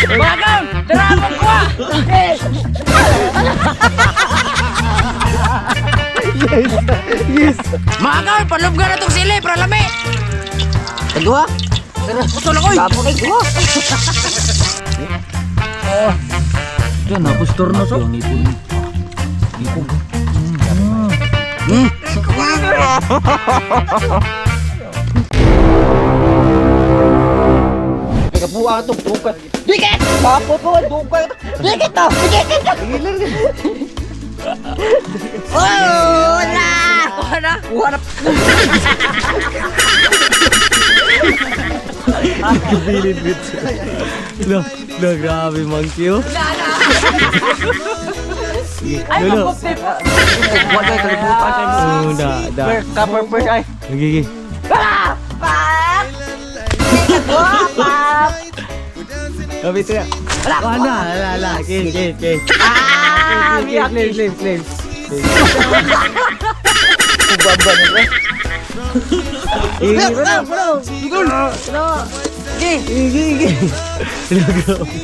Mga gaon, dara akong kuha. Yes. Mga gaon, palubga na tong sili para lami. Tagwa. Gusto na koy. Tapo kay duha. Diyan, napos torno so. Ngipon. Ngipon. Kabuha to dukay. Dikit! Tapo po dukay. Dikit to. Dikit to. Oh, na. Kuha na. Kuha na. Kabilin bit. Lo, lo, grabe monkey oh. Ay, Lolo. magpupti po. Wa kay kalibutan kay mo. Oh, da, da. Cover first ay. Gigi. Pak! Pak! Kapit siya. Wala, wala, wala. Okay, okay, okay. Ah, Okay, claim, claim, claim. Baba niya. Eh, Bro, bro. Igol. Gi. Gigi, gigi. Lo, grabe.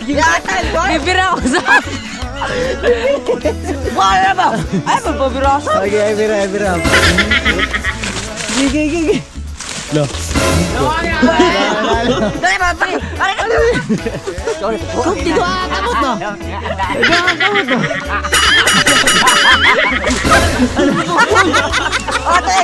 Yatan, boy. Bibira ako sa... Wala ba? Ay, magbabira sa. Okay, ay, bira, ay, bira. Gigi, gigi. Lo. Dali ba, dali. Ari ka. Sorry. Kung di ko kamot no. Di ko kamot no. Ate.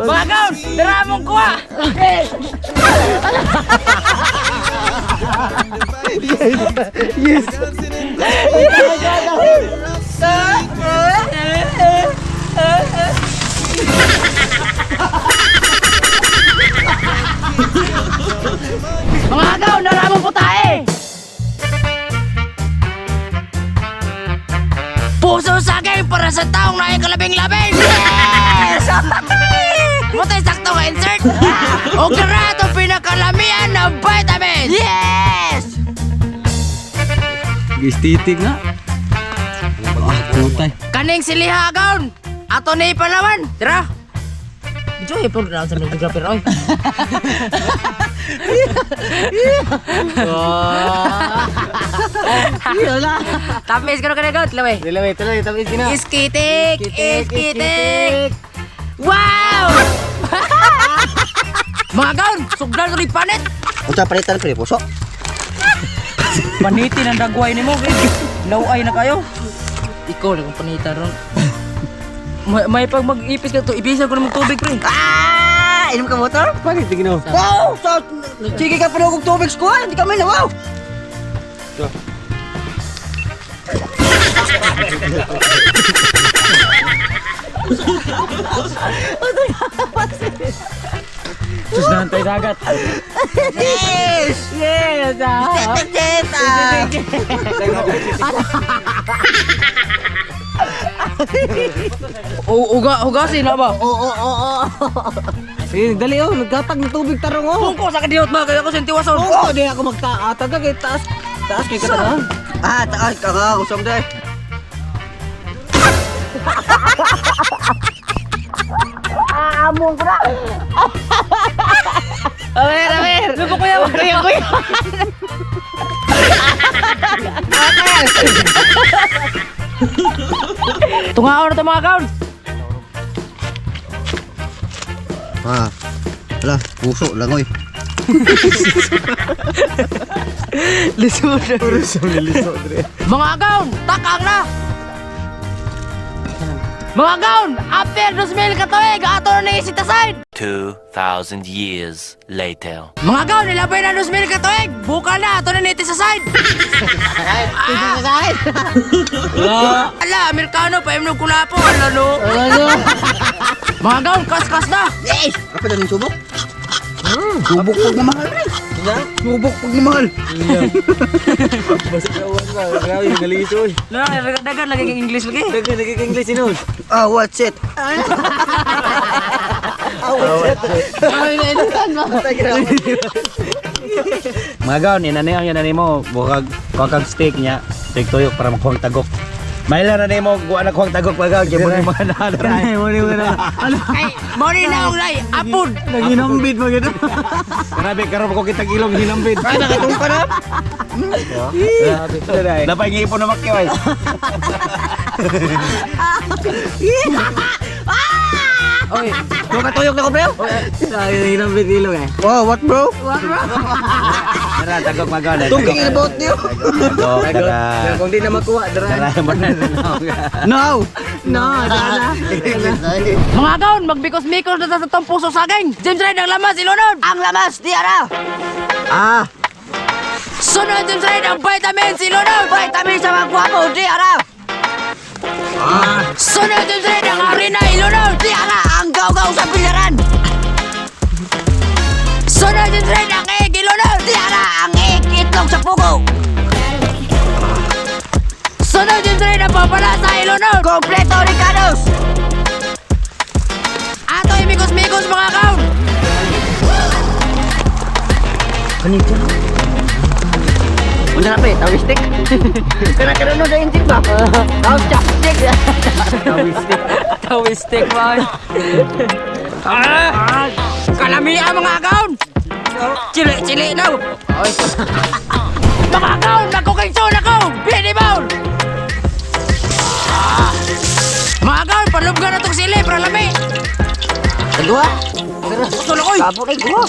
Mga gaon, dara mong kuha. Yes. Mga gaon, dara mong putahe. Puso saging para sa taong nakikalabing-labing. Yes! Mutay sakto ka insert. O dara itong pinakalamian ng vitamins. Yes! Gistitik nga. Ah, putay. Kaning siliha gaon. Ato ni Palawan. Tara. Joy, pero na sa mga grapper oy. Wala. Tamis ka na gaon, tuloy. Dalawa, tuloy, tapos gina. Iskitik, iskitik. Wow! Mga gaon, sugdan to ni panit. Unsa palitan pre puso? Panitin ang dagway nimo, Laway na kayo. Ikaw na kung panita ron. May pag mag-ipis ka to, ibisan ko na tubig pre. Ah, inom ka motor? Palit, tignan. Wow! Sa sige ka pa og tubig sa kuha, hindi kami lawaw. Sus, nantay dagat. Yes! Yes! Ah. Yes! O uga hugasin na ba? Oo, oo, oo. Sige, dali oh, nagkatag ng tubig tarong oh. Pungko sa kadiyot ba kaya ako sintiwason. Oo, di ako magtaatag kay taas. Taas kay katanga. Ah, taas ka nga, usam day. A ver, a ver. Lupo kuya, kuya, kuya. Tungaon na to mga kaon. Ah. Wala, puso langoy. Lisod. Puro siya niliso, dre. Mga gaon, takang na. Mga gaon, after 2000 katuig, ato na isitasan. 2,000 years later. Mga gaon, nilabay na 2000 katuig, buka na, ato na niti sa side. Wala. Ala, Amerikano, paimnog kulapo, ala no. Wala no. Mga gaon, kas-kas na. Yes! Apa na subok? Subok pag mamahal, pre. Subok pag mamahal. Basta ka ba? Grabe, nalito oy. Dagan lagi kang English lagi. Dagan naging English sinon. Ah, what's it? Ah, what's it? Ay, nainutan mo. Mga gaon, ina niya yan mo, bukag kuwag steak niya, steak tuyok para makuhang tagok. Mahila na nimo, kuha na kuhang tagok mga gaon, kaya mo ni mga nahanap. Mo ni mo na. Ay, mo ni na og lay, apod. Naginambit mo gid. Grabe, karon ko kitang ilong hinambit. Ay, nakatong ka na. Grabe. Napay ngipon na makyo ay. Oy, Nakatuyok na ko, bro. Ay, naginambit ilong eh. Wow, what, bro? Tara, tagok mga gaon. Talking about you. Tagok, tara. Kung di na makuha, dara. Tara, mo na. No. No, dara. Mga gaon, magbikos-mikos na sa tong puso saging. James Red, ang lamas, ilunod. Ang lamas, di ara. Ah, Sunod, James Red, ang vitamins, ilunod. vitamin sa mga gwapo, di ara. Sunod, James Red, ang harina, ilunod. Di ara, ang gaw-gaw sa bilyaran. Sunod, James Red, ang egg, ilunod. Di ara, ang egg, itlog sa pugo. Sunod, James Red, ang papalasa, ilunod. Kompleto, Ricardos. Ato, imikos-mikos, mga gaon. Una na, pre, tawag stick. Kana no sa engine ba? Tawag chopstick. Tawis stick, man. Ah! Kalami ang mga gaon. Chili-chili na. Mga gaon, nagkuking soon ako. Bini bowl. Ah. Mga gaon, palubga na tong sili para lami. Dalawa. Gusto na, oy. Sabot ay guwa.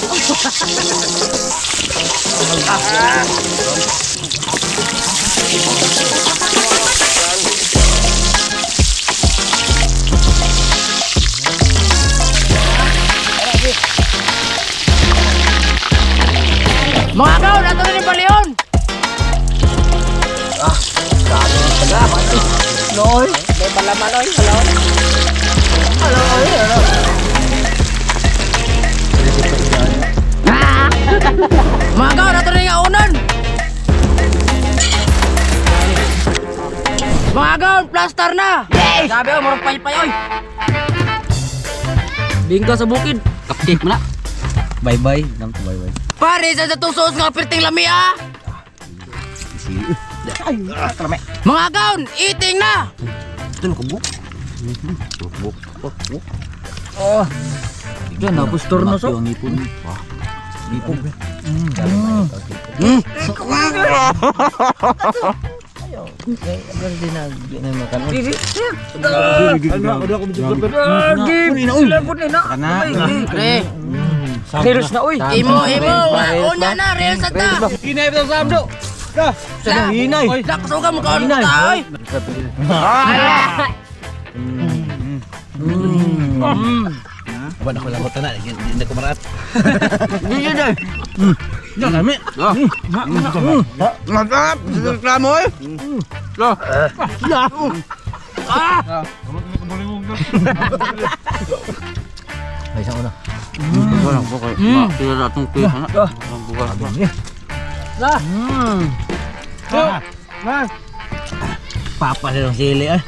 Mga gaon, ato na ni Baleon. Noy. May palaman oy, hello. Hello, oy, hello. Mga gaon, ato na yung unan. Mga gaon, plaster na. Yes! Sabi oh, murag paypay oy. Bingka sa bukid. Cupcake mo na. Bye bye. Bye bye. Pare, sa itong sauce nga perting lami ah. Mga gaon, eating na. Diyan na pustor na so. Pre, Serious na oy. imo, imo, unya na, real sa ta. Hinay pa sa amdo. La, Hinay. Lakasuga mo kaon ta oy. Aba, naku lang ko tanan. Hindi ko marat. Masarap, reklamo oy. Papa sa sili eh.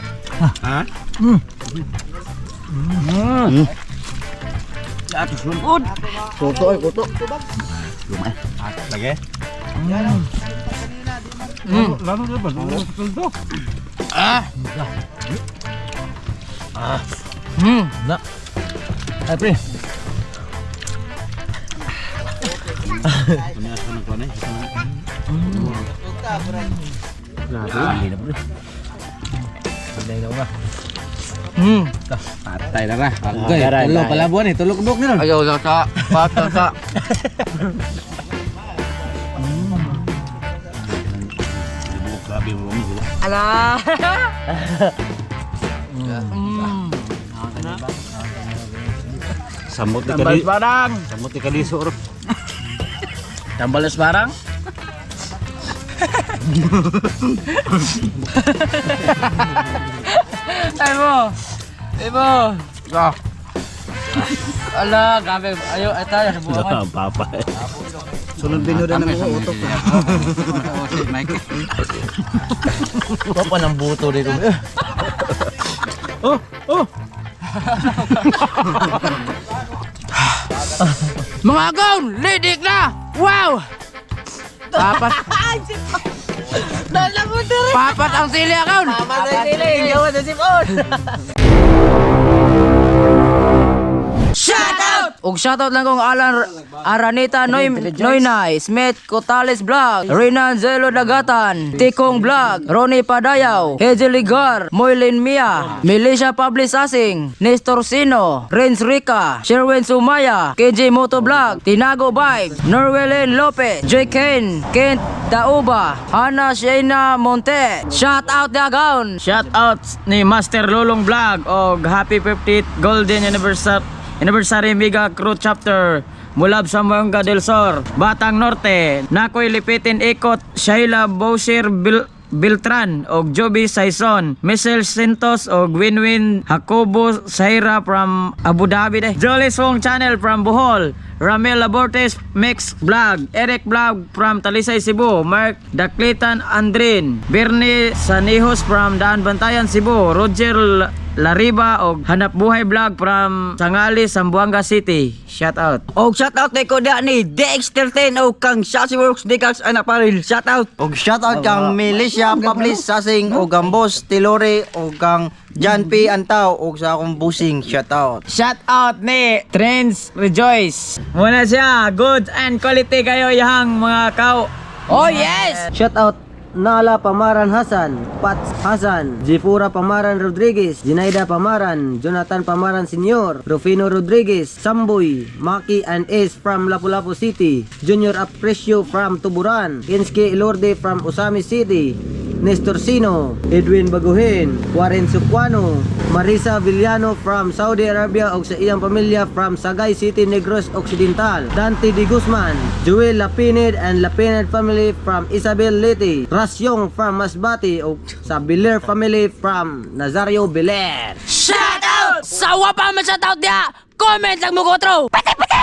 Kuto oy, kuto. Lagi. Ay pre. Patay na ra. Okay, tulo palabuan eh, tulo kubok ni ron. Ayaw lang sa pata sa. Ala. Samot ni kadi. barang. Samot ni kadiso ro. Tambalas barang. Ay mo. Ay mo. Ala, grabe. Ayo, ay tayo sa buwangan. Papa. Sunod binuda ng mga utok. Papa ng buto dito. Oh, oh. Mga gaon, lidik na! Wow! Papat. Papat ang sili, agaw. Papat ang sili. Gawa sa sipon. Shout out! Og shoutout lang kong Alan Aranita Noy Noynay, Smith Cotales Vlog, Renan Zelo Dagatan, Tikong Vlog, Ronnie Padayaw, Hazel Ligar, Moylin Mia, Melissa Publis Asing, Nestor Sino, Renz Rica, Sherwin Sumaya, KJ Moto Vlog, Tinago Vibes, Norwelin Lopez, J. Ken, Kent Dauba, Hana Shayna Monte. Shout out Dagaon! Shout out ni Master Lolong Vlog og happy 50th Golden Anniversary Mega Crew Chapter Mulab Zamboanga del Sur, Batang Norte, Nakoy Lipitin Ikot, Shaila Bowser Beltran og Joby Saison, Michelle Santos og Winwin Jacobo Saira from Abu Dhabi de. Jolly Song Channel from Bohol, Ramel Labortes Mix Vlog, Eric Vlog from Talisay Cebu, Mark Daklitan Andrin, Bernie Sanijos from Daan Bantayan Cebu, Roger Lariba og Hanap Buhay Vlog from Sangali, Zamboanga City. Shout out. Og shout out ko da ni DX13 og kang Shashi Works Decals anak paril. Shout out. Og shoutout kang Militia Publis Sasing og ang boss Tilore og kang John P. Antao og sa akong busing shoutout. Shout out ni Trends Rejoice. Muna siya, good and quality kayo yang mga kau. Oh yes! Shout out Nala Pamaran Hasan, Pats Hasan, Jifura Pamaran Rodriguez, Zinaida Pamaran, Jonathan Pamaran Sr., Rufino Rodriguez, Samboy, Maki and Ace from Lapu-Lapu City, Junior Aprecio from Tuburan, Kensuke Ilorde from Ozamiz City, Nestor Sino, Edwin Baguhin, Warren Sukwano, Marisa Villano from Saudi Arabia og sa iyang pamilya from Sagay City, Negros Occidental, Dante De Guzman, Joel Lapinid and Lapinid family from Isabel Leyte, Rasyong from Masbate og sa Beler family from Nazario Beler. Shout out! Sawa pa man shout out dia! Comment lang mo ko, Pati pati!